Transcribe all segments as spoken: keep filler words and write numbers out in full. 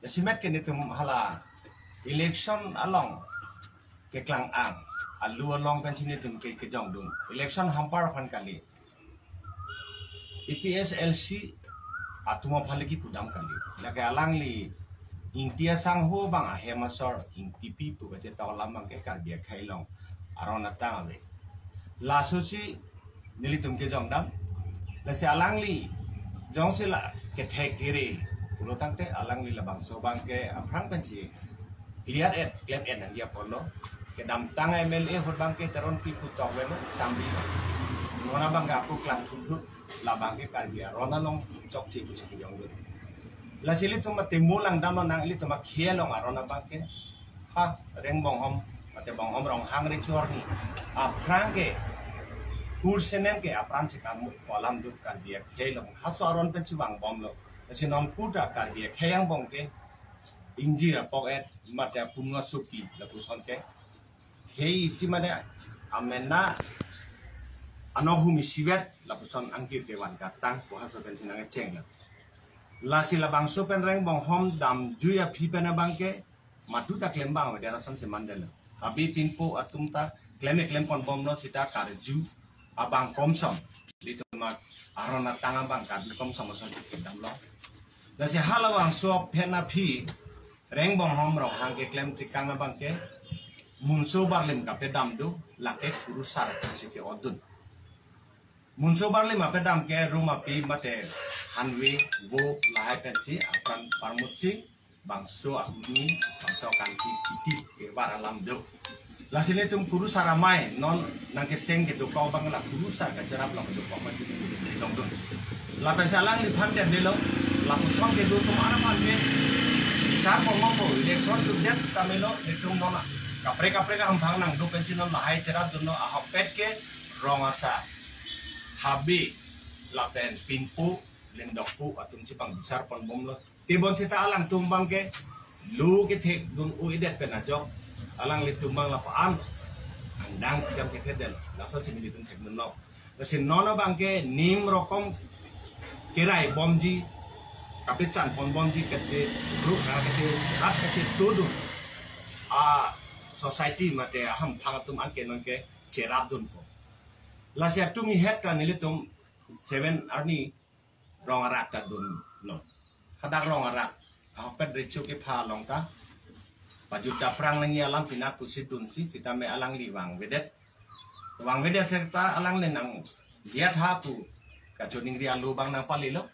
Simet ke netum hala election along keklang ang, alu along pensi netum ke kejongdun. Election hampar aphan kali. A P H L C atum aphan lagi pudam kali. Lake alangli Ingti asangho abang ahem asor Ingtipi pu kachetong alam abangke Karbi akhei along aron atang ave. Lasosi nelitum kejongdam. Lasi alangli jongsi la kethek kere pulo tangte alangli labangso abangke aphrang pensi clear et, klem et nangji apotlo. Kedamtang M L A ahut abangke Teronpi pu tok avelo, sambi. Non abangke ako klang thudut, labangke Karbi aron along chokche pusi kejongdun. Lasi ilitum mate mo langdamlo nang, ilitum akhei along aron abangke, ha, Rengbonghom, mate Bonghom Ronghang recho arni aphrang ke kursenem ke apran si kam alam duk Karbi akhei along halaso aron pensi vangbomlo. Lasi non kuta Karbi akhei angbong ke ingjir apok et mate apunu asopi lapuson ke khei isi mane amena anong hum isivet lapuson angkir kevan katang pu halaso pensi nangchenglo. Lasi labangso pen Rengbonghom damjui aphi pen abangke madu ta klem abang avedet asonsi mandetlo. Habe pinpo atum ta klem e klem ponbomlo seta karju abang komsom. Ilitum aron atang abang karju komsom asonsi kedamlo. Lasi halabangso aphen aphi Rengbonghom Ronghang keklem tekang abangke Munso Barlim kapedam do, lake kurusar atumsi ke-otdun. Munso Barlim apedam ke rum api mate hanve vo lahai pensi apran parmutsi bangso ahuni, bangso kanti kiti kebar alam do. Lasi netum kurusar amei non nangkeseng kedokok abang la kurusar kacherap la dokok masi kejongdun. Lapensi alangliphan det delo, lapuson kedo atum aphan ke bisar ponbompo, election dukdet tame lo netum non kaprek kaprek ahamphang nangdo pensi non lahai cherapdunlo, ahokpet ke rong asar, habe lapen pinpo, lindokpo atumsi pang bisar ponbomlo. Tebon seta alangtum abangke lo kethekdun o-edet pen ajok alanglitum abang lapu-an angdeng kedam thekthedetlo. Lasonsi nelitum thekdunlo. Lasi non abangke nim rokom kerai bomji, kapechan ponbomji kacherap, kacherap kachetongdun a society mate ahamphang atum anke nonke cherapdunpo. Lasi atum ihet ta nelitum seven arni rong arak ta dunlo. Hadak rong arak, ahokpet recho kepha along ta pajut daprang nangji alam pina pusi dunsi, sitame alangli vangvedet. Vangvedet seta alangli nang diya tha pu kachiningri alu abang nangpalilo.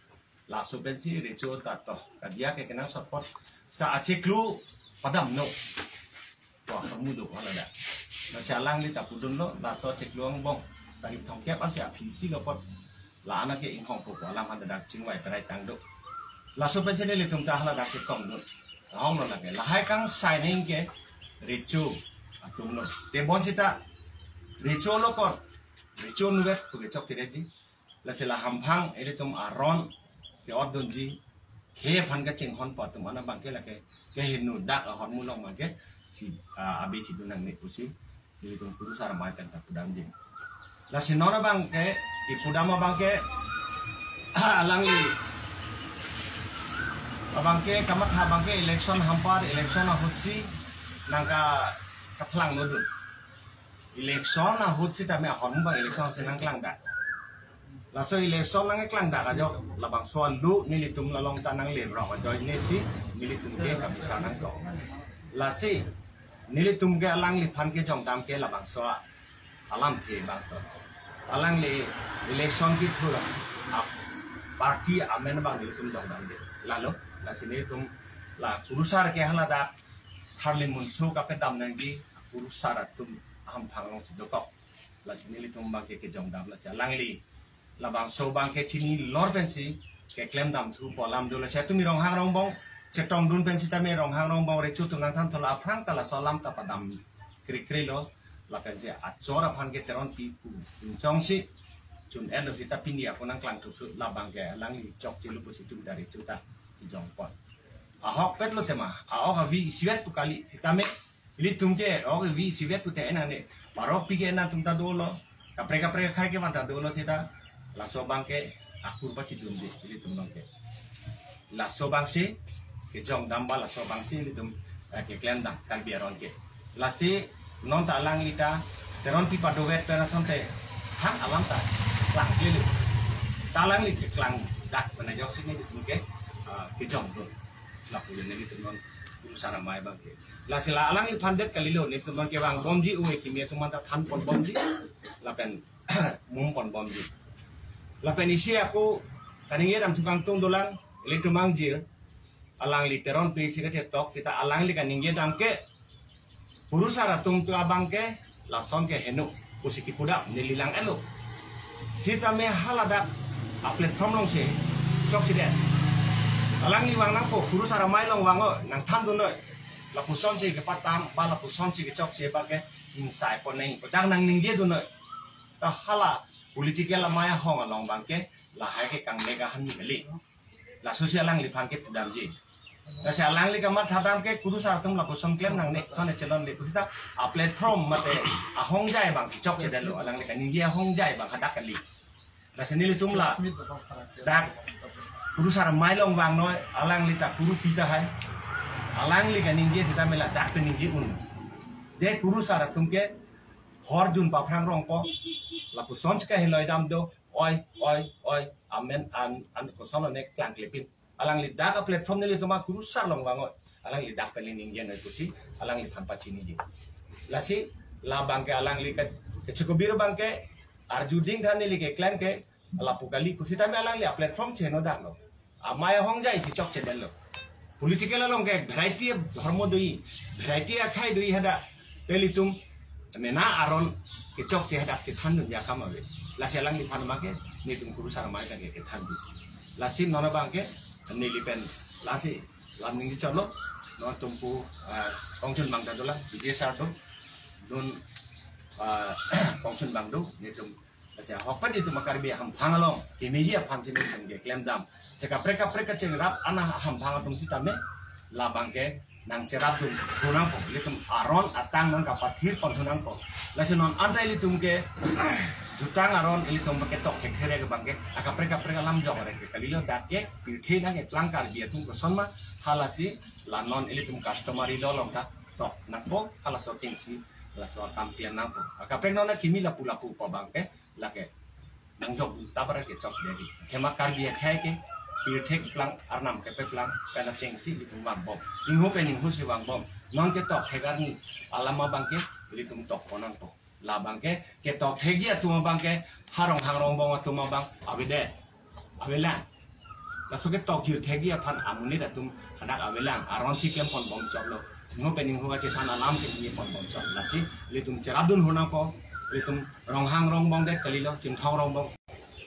Laso pensi recho ta to kadiya ke kenangsot apot seta achiklo padamlo. Wah, kamu do hala da. Lasi alangli ta pudunlo, laso chiklo angbong tarik thomkep ansi aphi isi lo apot la-an ke inghong po alam han dak chingvai perai tangdo. Laso pensi nelitum ta hala dak chetongdun. Ahong lo lake. Lahai kangsai nangji ke recho atumlo. Tebon seta recho lo kor, recho nuvet pu kechok kedetji. Lasi la hamphang ilitum aron ke-otdunji, khei aphan kachinghonpo atum an abangke lake kehingno dak ahormu along abangke si, ah, abe chidun nangne pusi ilitum kurusar amei pen ta pudamji. Lasi non abangke, ipudam abangke alangli abangke kamatha abangke election hampar, election ahutsi nangka kaplang nodun. Election ahut sitame ahormu abang election si nangklangdak. Laso election nangklangdak ajok labangso alu nelitum along ta nangle rok ajoine si nelitum ke kabisa nangkok. Lasi nelitum ke alangliphan kejongdam ke labangso alamthe abang to. Alangli election kethur a party amen abang nelitum jongdamde. Lalo, lasi nelitum la kurusar ke hala dak Tharli Munso kapedam nangji kurusar atum ahamphang alongsi dokok. Lasi nelitum abangke kejongdam, lasi alangli labangso abangke chinilor pensi keklem damthupo alam do. Lasi atum Ronghang Rongbong chetongdun pen sitame Ronghang Rongbong recho atum nangthan thula aphrang ta laso alam ta padam krikri lo. Lapensi achor aphan ke Teronpi pu inchongsi chun-etlo seta pini ako nangklang thukthuk, labangke alangli chokchelo pusi itum ta recho ta kejongpon. Ahokpet lo tema, a-ok avi isivet pu kali, sitame ilitum ke ok avi isivet pute enang ne, parok pi ke enang atum ta dolo, kaprek kaprek akhei kevan ta dolo seta, laso abangke akur pachidunde ilitum abangke. Laso abangsi kejong dam ba laso abangsi ilitum, eh, keklem dam Karbi aron ke. Lasi non ta alangli ta Teronpi padovet pen asonte thang alam ta klangkle. Ta alangli keklang dak pen ajoksi nelitum ke, ah, kejong dun. Lapu nelitum non Kurusar Amei abangke. Lasi la alangliphan det kalilo, nelitum non kevang bomji, ove kimi atum anta than pon bomji. Lapen mum pon bomji. Lapen isi ako kaningje dam thukang tung dolang, ilitum angjir, alangli Teronpi si kachetok sita alangli kaningje dam ke, Kurusar atum tu abangke lason ke heno pusi kipudam neli lang-etlo. Sitame haladak a-platform alongsi chokchedet. Alangli vang nangpo, Kurusar Amei along vang-o, nangthan dun noi. Lapuson si kepatam ba lapuson si kechokche abangke ingsai pon nangpo, dak nangningje dun noi. Ta hala political amei ahong along abangke lahai ke kangnek ahan ni kali. Laso si alangliphan kepudamji. Lasi alangli kamatha dam ke Kurusar atum lapuson klem nangne, son echelonle pusita a-platform mate ahongjai abangsi chokchedetlo, alangli kaningje ahongjai abang hadak kali. Lasi nelitum ladak Kurusar Amei along vang noi, alangli ta Kurupi tahai. Alangli kaningje sitame ladak pen ningje un. De Kurusar atum ke horjun paphrang rongpo. Lapuson si kaheloi dam do, oi, oi, oi, amen, an, an, koson onek klangklepin. Alangli dak a-platform nelitum a-Kurusar along vang-o. Alangli dak pen ningje noi pusi alangliphan pachiniji. Lasi la abangke alangli ke, kechekobir abangke arju ding than neli keklem ke lapu kali pusitame alangli a-platform si heno daklo. Amei ahongjai si chokchedetlo. Political along ke variety of dhormo do-i, variety akhei do-i hadak. Pelitum mena aron kechokche hadak chethan dun jakam ave. Lasi alangliphan abangke nelitum Kurusar Amei tangke kethan dun. Lasi non abangke neli pen lasi lam ningje cholo, non atum pu, ah, kongchun abang ta dolang, Vijay sir do, dun, ah, kongchun abang do, nelitum. Lasi ahokpet itum a-Karbi ahamphang along kemeji aphan si nelitum keklem dam. Si kaprek kaprek kachingrap ana ahamphang atum sitame la abangke nangcherap dun, dun nangpo. Ilitum aron atang non kapathir pon thu nangpo. Lasi non anta ilitum ke jutang aron ilitum abangke tokthek here ke abangke akaprek kaprek alam jok are ke kalilo, dak ke pirthe nangkeplang Karbi atum koson ma, halasi la non ilitum customary law along ta tok nangpo, halaso kengsi laso akam klem nangpo. Akaprek non akimi lapu lapu pa abangke lake nangjok ta bara kechokche dei. Athema Karbi akhei ke pirthe keplang, arnam kepeklang pen atengsi ilitum vangbom. Ingho pen ingho si vangbom. Non ketokthe arni alam abangke ilitum tok pon nangpo. La abangke ketokthekji atum abangke ha Ronghang Rongbong atum abang avedet, avelang. Laso ketokjirthekji aphan amonit atum hadak avelang. Aron si klem pon bom choklo. Ingho pen ingho kachethan alam si ningje pon bom chok. Lasi ilitum cherap dun ho nangpo. Ilitum Ronghang Rongbong det kalilo, Chinthong Rongbong,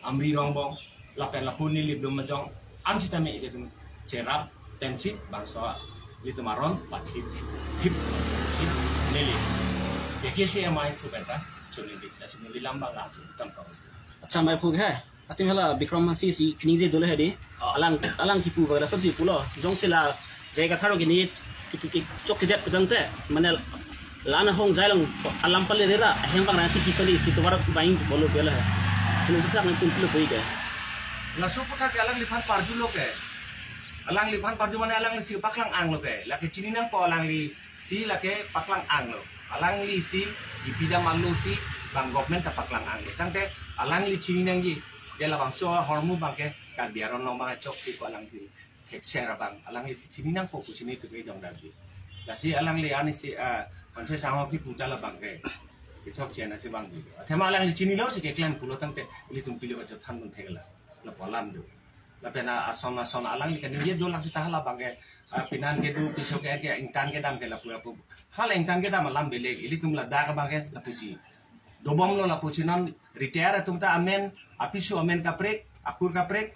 Amri Rongbong, lapen lapu neli Lumajong an sitame ilitum cherap pensi bangso ilitum aron pathip thip si neli K K C M I pu pen ta chuningri, lasi neli lam abang lasi tam kau. Acha, maiphu he. Atim hala Bikram Hanse si kaningje dolo he dei. Oh. Alang, alang kipu abang lason si pulo. Jongsi la J I Kathar ke neli kipu kechokchedet pu tangte, mane la-an ahongjai along alam pale rera, ahem abang rangchik kisali si tovar bang pulo pela he. Sila suka nang pun pulo koi ke. Laso aputhak ke alangliphan parjulo ke. Alangliphan parju mane alangli si paklang anglo ke. Lake chini nangpo, alangli si lake paklang anglo. Alangli si kipi dam alo si bang government ta paklang anglo. Tangte alangli chini nangji. Dia labangso ahormu abangke Karbi aron along abang chokche ko alangli thekser abang, alangli si chini nangpo pusi nelitum kejong darji. Lasi alangli arnisi, ah, Hanse Sangho kipu ta labangke kechokche nasi vangji. Athema alangli chinilo si keklem pulo tangte ilitum pilo kachethan dun theklo. Lapu alam do. Lapen ason ason alangli kaningje dolang sita hala abangke, ah, pinan kedo, piso ke, ke ingtan kedam ke lapu lapu. Hala ingtan kedam alam beleg, ilitum ladak abangke lapusi dobomlo, lapusi non retire atum ta amen, apiso amen kaprek, akur kaprek,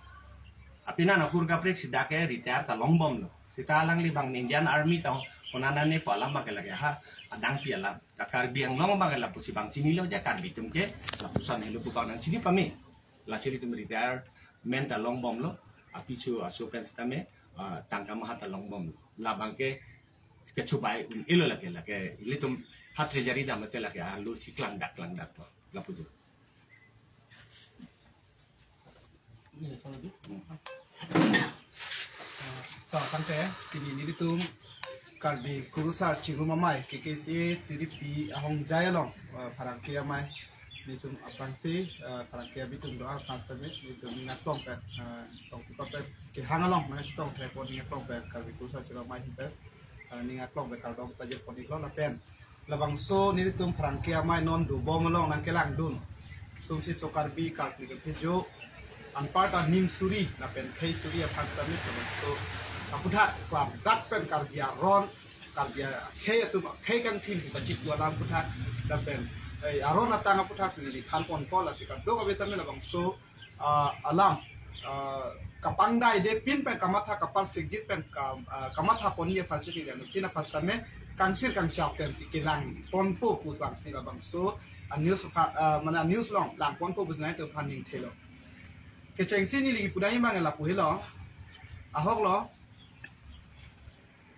apinan akur kaprek si dak ke retire ta longbomlo. Sita alangli abang Indian Army ta konat nane pu alam abangke lake ha adang pi alam. Ta Karbi Anglong abangke lapusi bang chinilo, ja Karbi atum ke lapuson helo pu bang nangchini pame. Lasi ilitum retirement ta longbomlo, apiso aso pen sitame, ah, tangka maha ta longbomlo. Labangke kechubai un-elo lake, lake ilitum ha treasury dam mate lake alo si klangdak klangdak to. Lapu do. Ini salah di. Hmm. Tangte, pini nelitum Karbi Kurusar Chingrum Amei, K K C A Tiripi ahongjai along, eh, pherangke amei nelitum aphrangsi, eh, pherangke abitum do-an aphan sitame nelitum ning aklong pen, eh, tong si papen kehang along, mane chetong thekpo ning aklong pen, Karbi Kurusar Chingrum Amei ahin pen, eh, ning aklong pen kardom pajirpon iklo lapen labangso nelitum pherangke amei non dobom along nangkelangdun Sumsi So Karbi Karkli Kephejo anparta nim suri lapen khei suri aphan sitame labangso aputhak klardak pen Karbi aron, Karbi akhei atum akhei kangthim pu kachipu alam aputhak lapen, eh, aron atang aputhak si neli thanpon ko, lasi kadokave tame labangso, ah, alam, ah, kapangdai de pin pen kamatha kapar sigit pen ka, ah, kamatha ponji aphan si neli anuttin aphan sitame kangsir kangchap pensi kelangponpo pu abangsi labangso a-news aphan, ah, mane a-news along langponpo pu nelitum aphan ning thelo. Kechengsi neli pudai abang lapu helo. Ahok lo,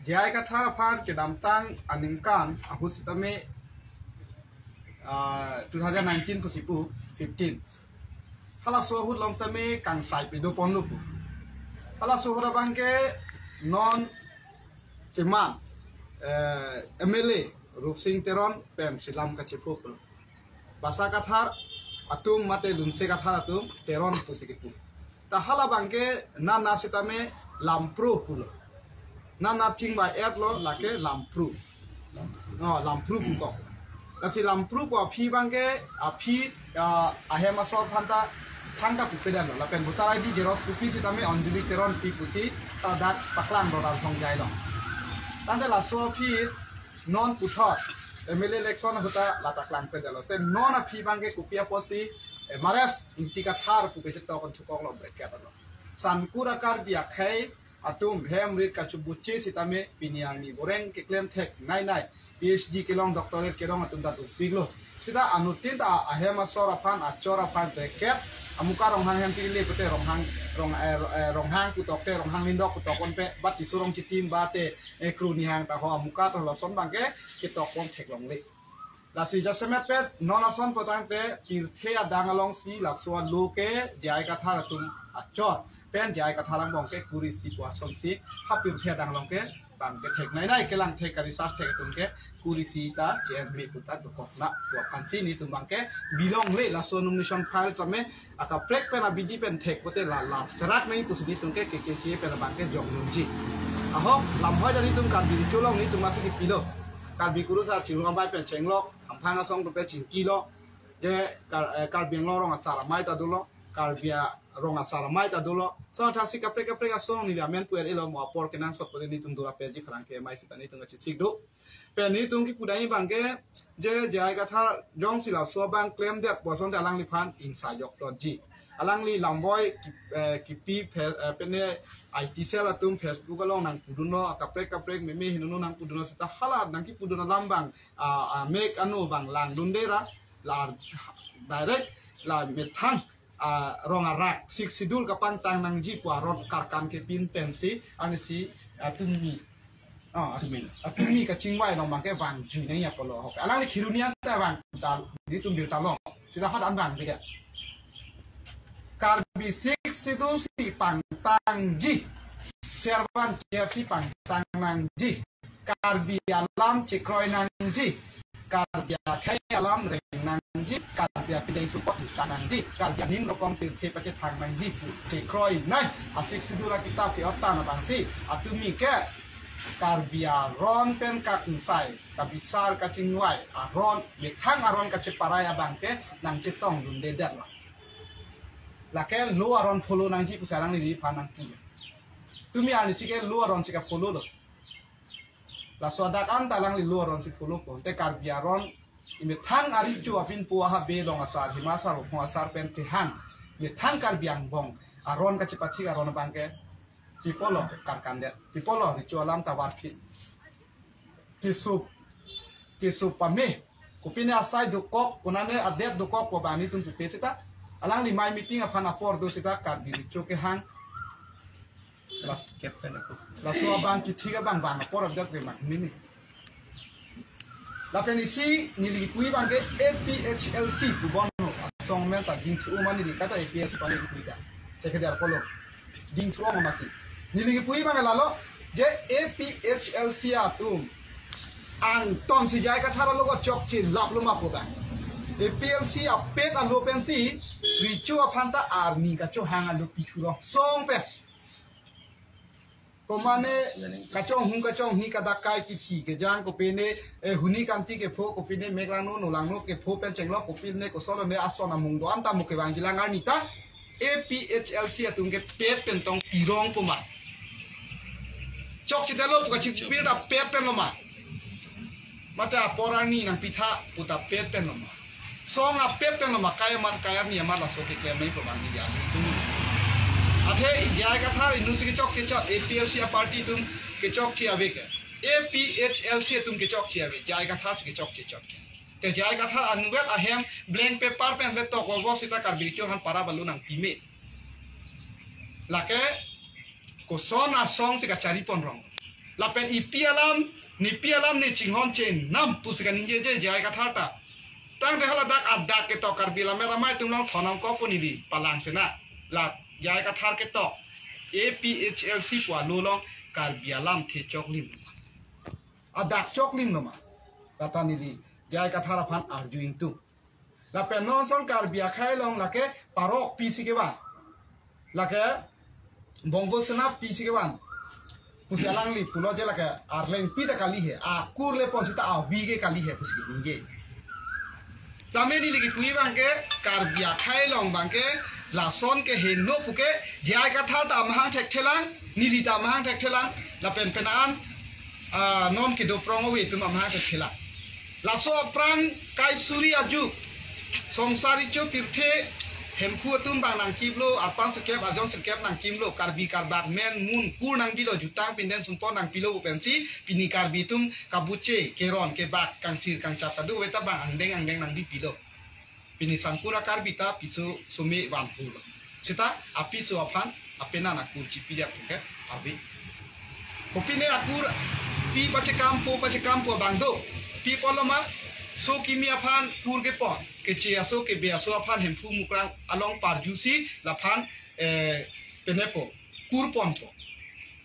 J I Kathar aphan kedamtang aningkan ahut sitame, ah, two thousand nineteen pusi pu, fifteen. Halaso ahut along sitame kangsai pado ponlo pu. Halaso ahut abangke non keman, eh, M L A Rupsing Teron pensi lam kachepho pulo. Basa Kathar atum mate Lunse Kathar atum Teron pusi kepu. Ta hala abangke nana sitame Lampro pulo. Nana chingvai-etlo, lake Lampro. Oh, Lampro pu kok. Lasi Lampro pu aphi abangke, aphi, ah, ahem asor aphanta thangta pupedanlo. Lapen voter I D xerox copy sitame Anjali Teron pi pusi ta dak paklang rodal thongjai lo. Tangte laso aphi non puthot M L A election ahut ta lata klangpedetlo. Te non aphi abangke kopi apotsi, eh, Mares Ingti Kathar pu kechetok thukoklo bracket along. Sankur a-Karbi akhei atum hem rit kachibuche sitame pini arni boreng keklem theknei nei, P H D kelong, doctorate kelong atum ta dopiklo. Sita anuttin ta ahem asor aphan, achor aphan bracket, amuka Ronghang hem chili le pute Ronghang, Rong, eh, eh, Ronghang pu tokte, Ronghang Lindok pu tokponpe, bat Tisso Rongchitim bate, eh, Kru Nihang ta ho amuka ta lason abangke ketokpon theklongle. Lasi jasemet pet non ason pu tangte pirthe adang alongsi laso alo ke J I Kathar atum achor pen J I Kathar angbong ke kuri isi pu asonsi ha pirthe adang along ke abangke theknei nei, kelang thek ka-research thek atum ke kuri isi ta J N V pu ta dokok na pu aphansi nelitum abangke bilongle. Laso nomination file tame akaprek pen abidi pen thek pute la, la serak nangji pusi nelitum ke K K C A pen abangke jokdunji. Ahok, lamhoi ta nelitum Karbi Recho along nelitum masi kepilo. Karbi Kurusar Chingrum Amei pen chenglok, Hamphang asong atum pen chingkilo. Je Kar-, eh, Karbi Anglong rong asar amei ta dolo, Karbi a-, rong asar amei ta dolo. So, thasi kaprek kaprek asong neli amen pu er-elo, mo apor kenangsot pute nelitum dura peji pherangke amei sita nelitum kachesik do. Pen nelitum kipudai abangke, je J I Kathar jongsi laso abang klemdet pu asonte alangliphan ingsa jokdunji. Alangli lamboi ki-, eh, kipi phe-, eh, pene I T cell atum Facebook along nangpudunlo, kaprek kaprek meme hinunu nangpudunlo, sita hala nangkipudun alam abang, ah, ah, mek anu abang langdunde ra, la direct la methang, ah, rong arak Sixth Schedule kapangtang nangji pu aron karkan kepin pensi, anisi, ah, tumi. Oh, atumi. Atumi kachingvai along abangke vangjui nangji apotlo ahok. Alangli Kheroni anta vang ta, nelitum birta long. Sita hadak an vang bida. Karbi Sixth Schedule si pangtangji. Servan K F C pangtang nangji. Karbi alam chekroi nangji. Karbi akhei alam reng nangji, Karbi apideng support ta nangji, Karbi anim rokom pirthe pachethang nangji pu chekroinei a-Sixth Schedule akitap ke-ot ta abangsi, atumi ke Karbi aron pen kakingsai, kabisar kachingvai aron, methang aron kacheparai abangke nangchetongdundedetlo. Lake lo aron follow nangji pusi alangli neliphan nangpu. Tumi anisi ke lo aron si ka-follow lo. Laso adak an ta alangli lo aron si follow po. Te Karbi aron, imethang arecho apin pu aha be long asar, hima asar, ophong asar pen kehang. Imethang Karbi angbong aron kachepathik aron abangke pi pulo karkandet. Pi pulo recho alam ta varphi. Keso, keso pame. Kopine asai dokok, konane adet dokok pu abang nelitum pupe sita. Alangli mei meeting aphan apor do sita Karbi recho kehang. Las-, Captain ako. Laso abang kithik abang bang apor adet ke mak nini. Lapen isi neli pui abangke A P H L C pu bon ho. Asong amen ta Dingthu-o ma neli kata A P H L C pu neli pui ta. Thekedetlo. Dingthu-o ma masi. Neli kipu abang lalo, je A P H L C atum angton si J I Kathar alogot chokche laplo ma pu abang. A P H L C apet alo pensi, richo aphan ta arni kachohang alo pithu rong song pen. Komane kachonghong kachonghi, kadakai kichi kejang, kopine, eh, huni kanti kepho, kopine meklangno nolangno kepho pen chenglok, kopine kosolo ne ason amung do-an ta mo kevangji lang arni ta A P H L C atum kepet pen tong pirong pu ma. Chokche detlo pu kachipir ta pet pen lo ma. Mate apor arni nangpitha pu ta pet pen lo ma. Song apet pen lo ma, kai amat kai arni amat laso keklem nai pu abang ni ya. Athe J I Kathar inut si kechokche chot, A P H L C aparty atum kechokche ave ke. A P H L C atum kechokche ave, J I Kathar si kechokche chot ke. Te J I Kathar anvet ahem blank paper pen le tok obo sita Karbi Richo Aphan para balu nangpi me. Lake koson asong si kachari pon rong. Lapen ipi alam, nipi alam ne chinghon chenam pusi kaningje je J I Kathar ta. Tangte hala dak adak ketok Karbi lammet amei atum along thonam kok pu neli palang sena. La J I Kathar ketok A P H L C pu alo along Karbi alamthe choklim lo ma. Adak choklim lo ma. Lata neli J I Kathar aphan arju ingtung. Lapen non ason Karbi akhei along lake parok pisi kevang, lake Bongo Sena pisi kevang pusi alangli pulo je lake arleng pi ta kali he, akur le pon sita avi ke kali he pusi ningje. Tame neli kipu abang ke Karbi akhei along abang ke lason keheno pu ke J I Kathar ta amahang thekthelang, neli ta amahang thekthelang, lapen penan, ah, non kedo prong ave atum amahang thekthelang. Laso aphrang kai suri ajuk, songsari cho pirthe, Hemphu atum abang nangkimlo, arpan sirkep, arjon sirkep nangkimlo, Karbi Karbak men mun kur nangbilo, jutang pinden sumpon nangpilo pu pensi, pini Karbi atum kabuche, keron, kebak, kangsir, kangchap, kadu ave ta abang angdeng angdeng nangbipilo. Pini Sangkur a-Karbi ta piso some vanhulo. Sita apiso aphan apenan akur chipi dia pu ke ave. Kopine akur pi pachekam po pachekam po abang do. Pi pon lo ma, so kimi aphan kur kepon, keche aso kebe aso aphan Hemphu Mukrang along parjusi laphan, eh, penepo, kur ponpo.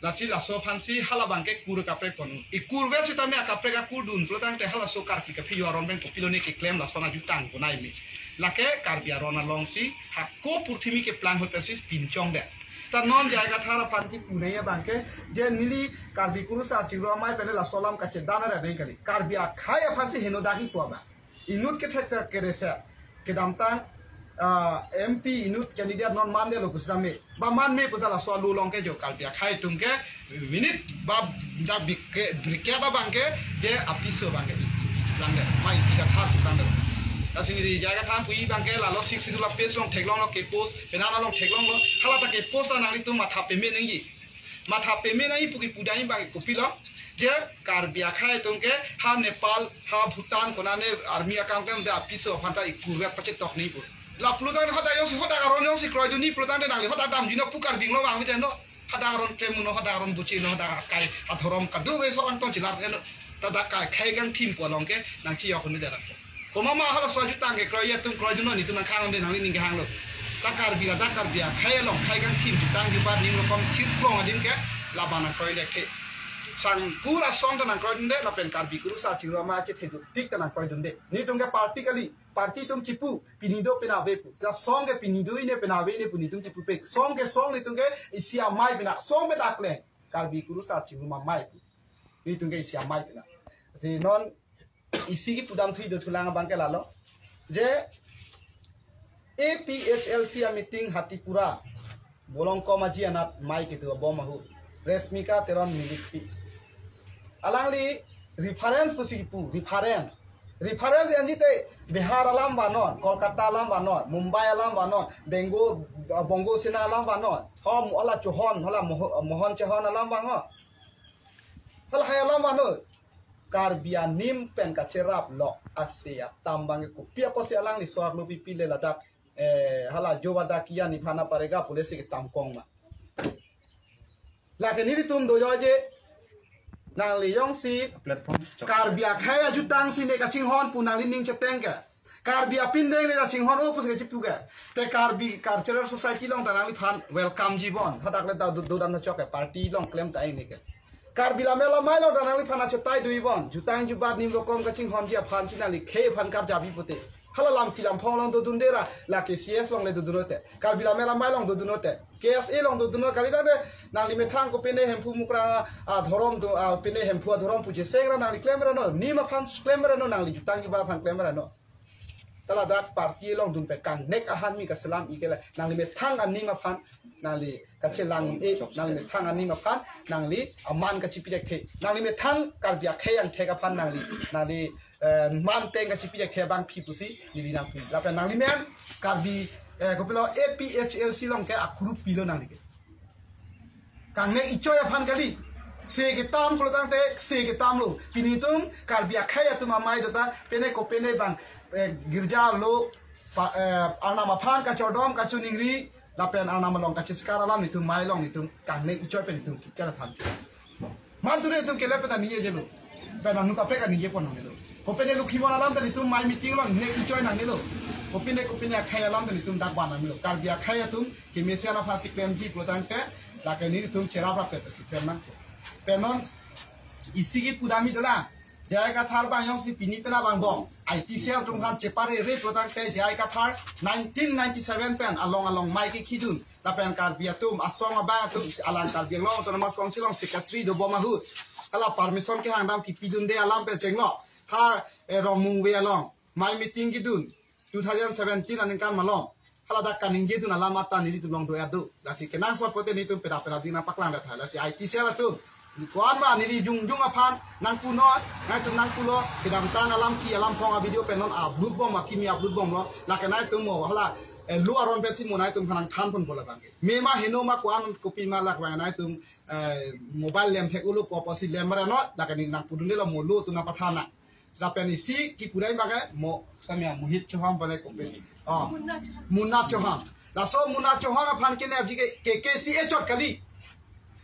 Lasi laso aphansi hala abang ke kur kaprek pon. Ikur vet sitame akaprek akur dun pulo tangte halaso Karbi kaphi yo aron pen kopilo ne keklem lason ajutang punai me. Lake Karbi aron alongsi hako purthimi keplang ahut pensi pinchong det. Ta non J I Kathar aphansi punai abang ke, je neli Karbi Kurusar Chingrum Amei pen laso alam kachedan ra deng kali. Karbi akhei aphansi heno dagi pu abang. Inut kethekser kereser kedamtang, ah, M P inut candidate non mandetlo pusitame, ba man me pusi laso alo along ke jo Karbi akhei atum ke minute ba dak bike-, briket abang ke je apiso abang ke ipi ipi cheplang det, ma ipi Kathar cheplang det. Lasi neli J I Kathar pu abang ke lalo Sixth Schedule a-page along theklonglo, ke post, penan along theklonglo, hala ta ke post ta nanglitum matha peme nangji. Matha peme nangji pu kipu dai abang kopilo, je Karbi akhei atum ke ha Nepal, ha Bhutan konane army akam klem de apiso aphan ta ikur vet pachetok nangji pu. La pulo tangte hadak jongsi hadak aron jongsi kroidunji pulo tangte nangli hadak damji no pu Karbi Anglong vang mite no. Hadak aron klem no, hadak aron buchi no, hadak akai adhorom kadu ave so angtong chilar no. Ta dak kai khei kangthim pu along ke nangchijok un-e det. Komat ma halaso ajutang ke kroi atum kroidun non, netum nangkhang un-e, nangli ning kehanglo. Ta Karbi ladak Karbi akhei along khei kangthim jutang jubat ning rokom thirklong adim ke labang nangkroi det ke. Sangkur asong ta nangkroidunde lapen Karbi Kurusar Chingrum Amei chethe duk tik ta nangkroidunde. Netum ke party kali, party atum chipu, pini do penap ave pu. Ja song ke pini do-i ne penap ave ne pu netum chipupe. Song ke song, netum ke isi amei penap, song pen akleng Karbi Kurusar Chingrum Amei pu. Netum ke isi amei penap. Si non isi kipu damthu-i dothulang abang ke lalo. Je A P H L C a-meeting Hatipura, Bolongkom aji anat mei kedo abom ahut, Reshmika Teron Militpi. Alangli reference pusi kipu, reference. Reference anji te Bihar alam vanon, Kolkata alam vanon, Mumbai alam vanon, Bengo, Bongo Sena alam vanon. Hom hala Chauhan, hala Moho-, Mohon Chauhan alam vang ho. Halahei alam vano. Karbi anim pen kacherap lok ase atam abang ke kopi apotsi alangli sor lo pipi le ladak, eh, hala jo vadak kiya niphana parega pu le si ketam kong ma. Lake nelitum do jo je nangli jongsi platform chok. Karbi akhei ajutang si ne kachinghon pu nangli ning cheteng ke. Karbi apindeng le chinghon-o pusi kachipu ke. Te Karbi Cultural Society along ta nangliphan welcome ji bon. Hadak le ta do, dodan chok ke, party along klem ta ini ke. Karbi Lammet Lamai along ta nangliphan achetai do-i bon. Jutang jubat nim rokom kachinghonji aphan si nangli khei aphan karjabi pute. Hala lam kilam phong along dodunde ra, lake C S along le dodun-o te. Karbi Lammet Lamai along dodun-o te. K S A along dodun-o kali ta de, nangli methang kopine Hemphu Mukrang adhorom do, a, pine Hemphu adhorom pu cheseng ra nangli klem ra no, nim aphan klem ra no, nangli jutang jubat aphan klem ra no. Ta ladak party along dunpe kangnek ahan mi kaselam-i ke le, nangli methang anim aphan nangli kachelang-e, nangli methang anim aphan nangli aman kachipi thekthe. Nangli methang Karbi akhei angthek aphan nangli, nangli, eh, man peng kachipi thekthe abang phi pusi neli nangpi. Lapen nangli men Karbi, eh, kopilo A P H L C along ke akuru pilo nangli ke. Kangnek ichoi aphan kali. Se ketam pulo tangte, se ketam lo. Pini itum Karbi akhei atum amei do ta, pine kopine bang, eh, girja lo, pa, eh, Arnam aphan kachordom kachiningri, lapen Arnam along kachiskar alam itum mei along itum kangnek ichoi pen itum kikar aphan. Man ture itum kele pen aningje lo. Pen anu kaprek aningje pon nangne lo. Kopine Lokhimon alam ta itum mei meeting along nek ichoi nangne lo. Kopine kopine akhei alam ta itum dak ban nangne lo. Karbi akhei atum kemesen aphan si klemji pulo tangte, lake nelitum cherap rap pet si klem nang. Pen non isi kipu dam-i dolang. J I Kathar abang jongsi pini pen abang bom, I T cell atum aphan cheparere pulo tangte J I Kathar nineteen ninety-seven pen along along mei kekhidun. Lapen Karbi atum asong abang atum alang Karbi Anglong Autonomous Council along secretary dobom ahut, hala permission kehangdam kipidunde alam pen chenglo. Ha, eh, Rongmungve along mei meeting kedun two thousand seventeen aningkan malom. Hala dak kaningjedun alam ata nelitum along do adu. Lasi kenangsot pote nelitum peda peda dina paklang dat hai. Lasi I T cell atum, ko-an ma neli jongjong aphan nangpunon, nangtum nangpulo, kedamtang alam ki alam phong a-video pen non upload bom, akimi upload bomlo. Lake nangtum mo hala, eh, lo aron pensi mo nangtum aphan nangthan ponpo labang ke. Mema heno ma ko-an kopi ma lak abang nangtum, eh, mobile lem thek-olo pu apotsi lem ra no, lake neli nangpudunde lo, mo lo atum nangpathan nang. Lapen isi kipu dam abang ke mo, samya Mohit Chauhan bale kopi. Oh. Munna Chauhan. Laso Munna Chauhan aphan kenepji ke K K C A chot kali.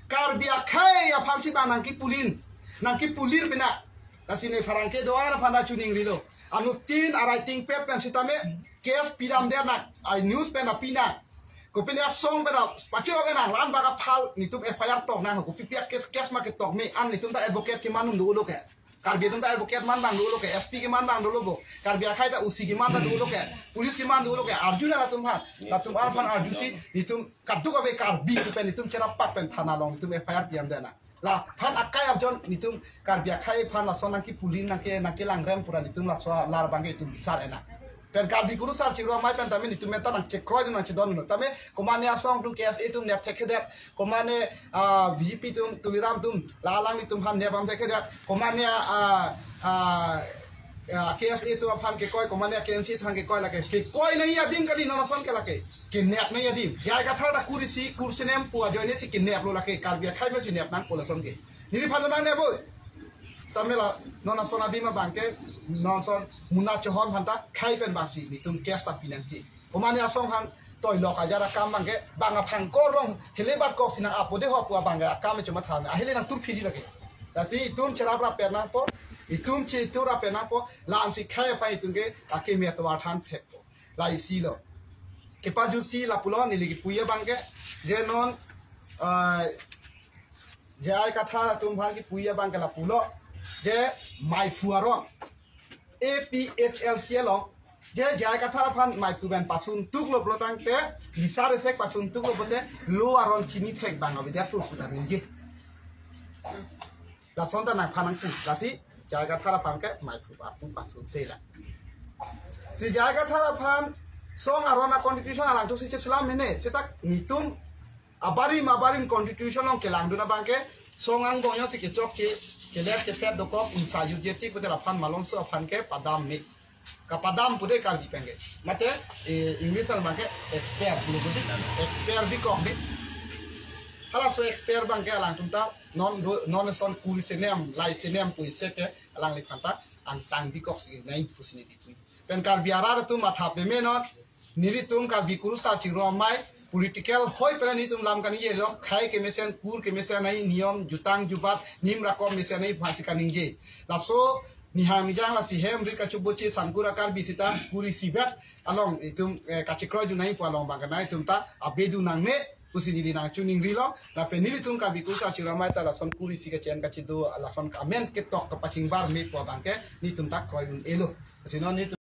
Karbi akhei aphan si bang nangkipulir. Nangkipulir pina. Lasi ne pherangke do-an aphan ta chiningrilo. Anuttin awriting pet pen sitame case pidamde nang. Ai news pen ta pi nang. Kopine asong pen ta pachirok nang, la-an bak aphal nelitum F I R tok nang, kopi pi a-case ma ketok me, an nelitum ta advocate keman un dolo ke. Karbi atum ta advocate man abang dolo ke, S P keman abang dolo bo. Karbi akhei ta O C keman ta dolo ke, police keman dolo ke, arju nang latum aphan. Latum aphan arjusi, nelitum kaduk ave Karbi pen nelitum cherap pak pen thana along nelitum F I R pidamde nang. Laphan akai arjon nelitum Karbi akhei aphan lason nangkipulir nangke, nangkelangrem pura nelitum laso alar abang ke itum bisar enang. Pen Karbi Kurusar Chingrum Amei pen tame nelitum menta nangchekroi nangchedon no. Tame komane asong atum K S A atum nep thekthedet, komane, ah, B J P atum, Tuliram atum, la alanglitum aphan nep bom thekthedet, komane, ah, ah, ah, K S A atum aphan kekoi, komane K N C atum aphan kekoi lake. Kekoi nangji adim kali non ason ke lake. Kenep nangji adim. J I Kathar ta kur isi, kur senem pu ajoine si keneplo lake. Karbi akhei mesi nep nangpo lason ke. Neliphan ta nangnep oi. Samela non ason adim abang ke, non ason Munna Chauhan aphan ta khei pen bangsi nelitum case ta pi nangji. Komane asong aphan toilok ajar akam abang ke, bang aphan korong hele bat kok si nang apo de ho pu abang ke akam chomatha me. Ahele nangtur phidi lake. Lasi itum cherap rap pet nangpo, itum chetur rap pet nangpo, la-an si khei aphan itum ke akeme atovar than phekpo. La isi lo. Kepajutsi lapulo neli kipuji abang ke, je non, ah, J I Kathar atum aphan kipuji abang ke lapulo. Je maiphu aron A P H L C along. Je J I Kathar aphan maiphu pen pasun tuklo pulo tangte, bisar esek pasun tuklo pote, lo aron chini thek bang abidat pu putar ningje. Lason ta nangphan nangpu, lasi J I Kathar aphan ke maiphu papu pasun sela. Si J I Kathar aphan song aron a-contribution alangtum si cheselam mene, seta nelitum abarim abarim contribution along kelangdun abang ke song angbong jongsi kechokche, kelet ketet dokok, insa yut jeti pute laphan malomso aphan ke padam me. Kapadam pu de Karbi pen ke. Mate, eh, English pen abang ke expire, pulo pu de, expire bikok de. Halaso expire abang ke alangtum ta non do, non ason kur senem, lai senem pu isi ke alangliphan ta angtang bikok si nang pusi neli kipu. Pen Karbi arat atum matha peme non, nelitum Karbi Kurusar Chingrum Amei, political hoi pen nelitum lam kaningje lo, khei kemesen, kur kemesen nangji, niyom, jutang jubat, nim rakom mesen nangji aphan si kaningje. Laso nihang nijang lasi hem rit kachoboche sangkur a Karbi sita kuri isi bet along itum, eh, kachekroi dun nangji pu along abang ke nangtum ta abe dun nangne pusi neli nangchiningrilo. Lapen nelitum Karbi Kosar Chiramai ta lason kuri isi kache-en kachedo lason amen ketok kapachingbar me pu abang ke netum ta kroi un-elo. Lasi non netum